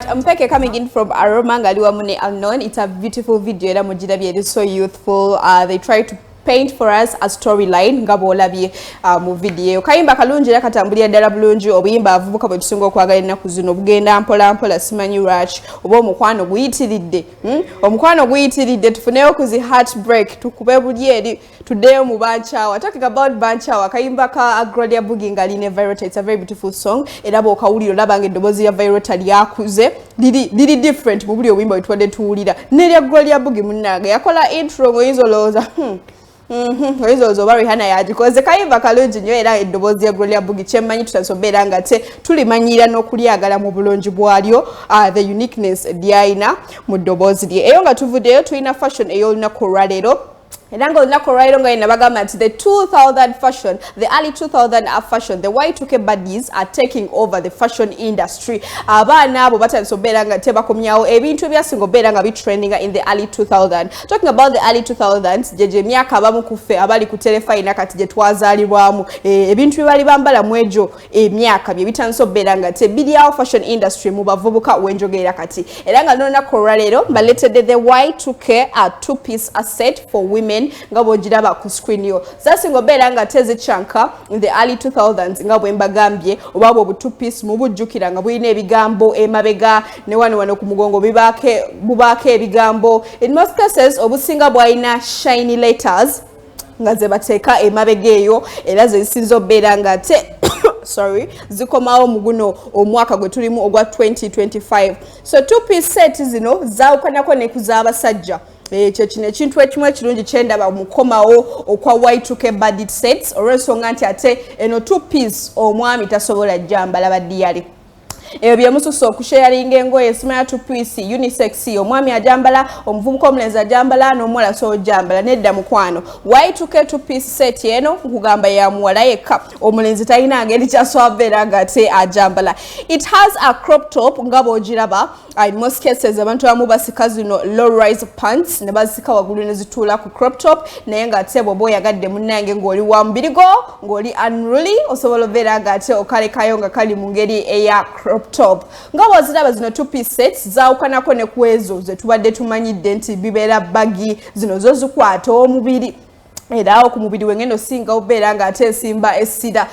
Mpeke coming in from Aroma nga ali wamu ne Unknown. It's a beautiful video era mugirabye, it is so youthful. They try to paint for us a storyline nga bw'olabye mu video. Kayimba kalungi era katambulira ddala bulungi. Obuyimba abavubuka bwe tusinga okwagala ennaku zino bugenda mpola mpola, simanyi lwaki, oba omukwano guyitiridde, Omukwano guyitiridde, tufuneyo ku zi heartbreak, tukube buli eri tuddeyo mu bankyawa. Talking about bankyawa, kayimba ka Gloria Bugie nga aline Vyroota, it's a very beautiful song era bw'okawulira olaba nga eddoboozi lya Vyroota lyakuze, liri different mu buli obuyimba bwe tubadde tuwulira. Nerya Gloria Bugie munnange yakola intro ng'oyinza olowooza, oyinza olowooza oba Rihanna yagikoze. Kayimba kalungi nnyo era eddoboozi lya Gloria Bugie kyemmanyi tutasobeera nga te tulimanyira n'okulyagala mu bulungi bwalyo, the uniqueness lyalina mu ddoboozi lye. Eyo nga tuvuddeyo, tulina fashion ey'olunaku olwaleero era nga olunaku olwaleero nga yena bagamba nti the 2000 fashion, the early 2000 fashion, the Y2K buddies are taking over the fashion industry. Abaana abo batandise okubeera nga tebakomyawo ebintu ebyasinga okubeera nga bitrendinga in the early 2000. Talking about the early 2000s, gyegyo emyaka abamu ku ffe abali ku terefayina kati gye twazaalibwamu. Ebintu bye bali bambala mu egyo emyaka bye bitandise okubeera nga tebiryawo fashion industry mu bavubuka wenjogerera kati. Era nga n'olunaku olwaleero mbaleetedde the Y2K two piece a set for women nga bw'ogiraba ku screen yo. Zasinga obeera nga tezikyanka in the early 2000s nga bwe mbagambye, oba bwe obu two piece mubujjukira nga bulina ebigambo emabega ne wano wano ku mugongo bubaako ebigambo. In most cases obusinga bwalina shiny letters nga ze bateeka emabega eyo, era ze zisinza obeera nga te, sorry, zikomawo mu guno omwaka gwe tulimu ogwa 2025. So two piece set zino zaawukanako ne ku z'abasajja. Ekyo kino ekintu ekimu ekirungi kyendaba mukomawo okwa Y2K buddy sets, olw'ensonga nti ate eno two piece omwami tasobola jambala baddiyale. Ebyo byemususa okusharinga engoye, simanya two piece unisex, omwami ajambala, omuvubuka omulenzi ajambala, n'omuwala so ojambala. Nedda mukwano, Y2K two piece set eno nkugamba ya muwala yekka, omulenzi talina ngeri kyasobola beera nga ate ajambala. It has a crop top nga bw'ogiraba. In most cases abantu abamu basika zino low rise pants ne bazisika waggulu ne zituula ku crop top, naye ng'ate bw'oba oyagadde munnange ng'oli wa mubiri go, ng'oli unruly, osobola obeera ng'ate okalekayo nga kali mu ngeri eya crop top nga bw'oziraba. Zino two piece sets zaawukanako ne ku ezo ze tubadde tumanyidde nti bibeera baggy. Zino zo zikwata omubiri era awo ku mubiri wengenda osinga obeera ng'ate ensimba essira.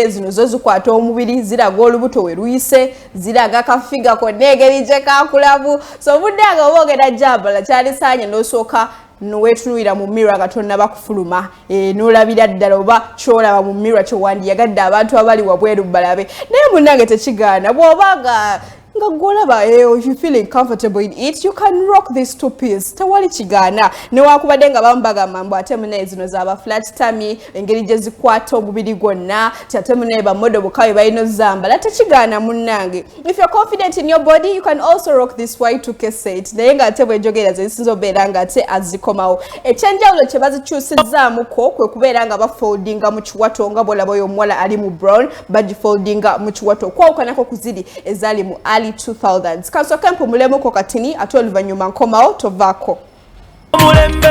Zino zo zikwata omubiri, ziraga olubuto we luyise, ziraga ka figure konna engeri gye kakulamu. So obudde nga oba ogenda jambala, kyalisaanye n'osooka noweetunuulira mu mirror nga tonnaba kufuluma, n'olabira ddala oba kyolaba mu mirror kyewandiyagadde abantu abali wabweru balabe. Naye munnange tekigaana bw'oba nga gwolaba, if you feeling comfortable in it, you can rock this two piece, tewali kigaana. Newakubadde nga bamu bagamba mbu ate munaye zino zaba flat tummy, engeri gye zikwata omubiri gwonna, ti ate munaye ba model bokka be balina ozambala. Tekigaana munnange, if you're confident in your body, you can also rock this Y2K set. Naye ng'ate bwenjogera ze zisinza obeera ng'ate azikomawo. Ekyenjawulo kye bazikyusizaamuko kwe kubeera nga bafoldinga mu kiwato nga bwolaba oyo omuwala ali mu brown, bagifoldinga mu kiwato okwawukanako ku ziri ezaali mu early 2000s. Kansooke mpumulemuko katini, ate oluvannyuma nkomawo, tovaako. Omulembe.